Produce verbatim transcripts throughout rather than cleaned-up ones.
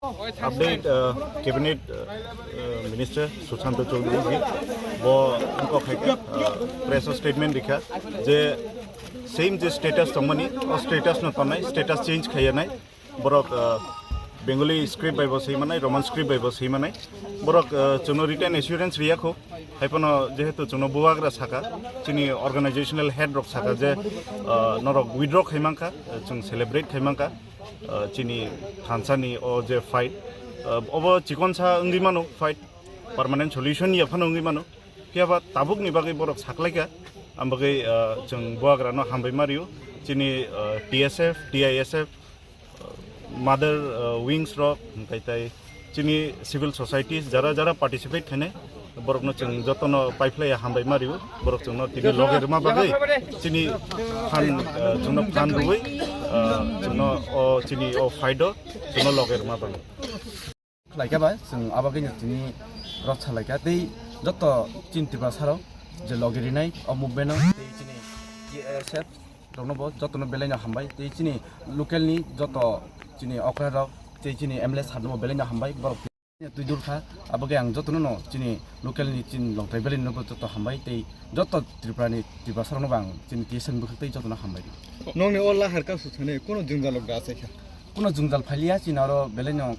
Update, uh, Cabinet, uh, uh, Minister Sushanta Chowdhury ji, bo wngkha khaikha, uh, press o statement rikha je same je status tongmani, o status no tongnai, status change khaiya nai, borok, uh, Bengali script bai bo swimanai, Roman script bai bo swimanai, borok, uh, chwngno written assurance riyakho, haiphano jehetu chwngno bubagra saka, chini organizational head rok saka je, uh, norok withdraw khaimankha, uh, chwng celebrate khaimankha. Uh, chini thansani o je fight, uh, obo chikonsa wngwi mano, fight permanent solution ya phano wngwi mano. Phiya ba tabukni bagwi borok saklaikha, ang bagwi, uh, chwng bubagrano hambai ma rio. Chini, uh, T S F, T I S F, uh, mother, uh, wings rok, hwnkhe tai chini civil societies jara jara participate khainai, borokno chwng jotono paiphlaiya hambai ma rio, borok chwngno tini loge rwma bagwi chini phan, eh, chwngno phan rwui, eh, chwngno o chini o fight o chwngno loge rwma bagwi. Khlaikha ba chwng abagwino tini rok salaikha tei joto chini Tiprasa rok je loge rinai o movement o tei chini T S F rokno bo jotono belai no hambai tei chini local ni joto chini okra rok tei chini M L A sir no bo belai no hambai borok. Twi dul kha, abo khe ang jotono no chini local ni chini Longtrai Valley ni no bo joto hambai tei joto Tripura ni Tiprasa rok no bo ang chini T S F ni bwkhak tei jotono hambai. Nokni o lahar ka su thani kuno jwngjal rok da achai kha? Kuno jwngjal phailiya, chini oro belai no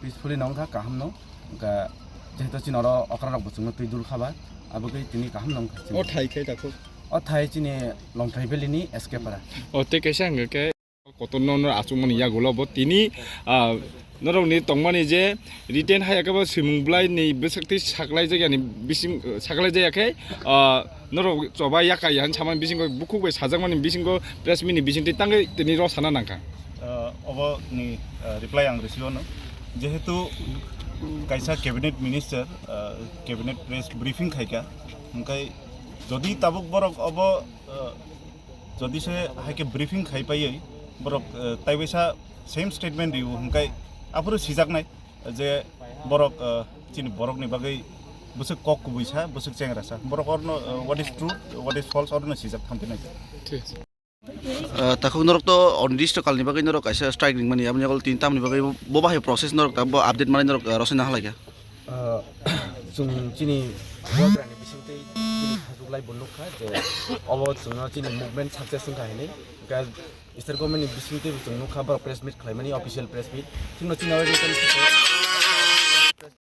peacefully no wngkha, kaham no wngkha, jehetu chini oro okra rok bo chwngno twi dul kha ba, abo khe tini kaham no wngkha chini. O thai khe takhuk? O thai chini Longtrai Valley ni S K Para. O tei kaisa hwnkhe. Kotorno no achukmani yagulo bo tini, ah, norokni tongmani je written hai khe bo swimung bwlai ni bwswk twi saklai jak yani bising, saklai jak ya khe, ah, norok choba ya kha ya hinwi samani bisingo bukhuk bai sajakmani bisingo press meet ni bisingtwi tangwi tini rw sana nangkha. Ah, obo ni, ah, reply ang rwsio no, jehetu kaisa cabinet minister, ah, cabinet press briefing khaikha, hwnkhe jodi tabuk borok obo, ah, Jodi se hai khe briefing khai paiwi borok, eh, taibaisa same statement rio hwnkhe aphuru sijaknai je borok, eh, chini borokni bagwi bwswk kok kubui sa, bwswk chengra sa. Borok orno, eh, what is true, what is false orno sijak thang phinai. Thik. Eh, takhuk norok to onirishto kalni bagwi norok kaisa strike ringmani, aboni yagulo tini tamni bagwi bo bahai process norok ta bo update manwi norok, eh, rosoi nang halai kha. Ah, chwng chini bubagrani bisingtwi chini Facebook live bo nukha je obo chwngno chini movement success wngkha hinwi. Hwnkhe state government ni bisingtwi bo chwng nukha borok press meet khlaimani, official press meet. Chwngno chini oro written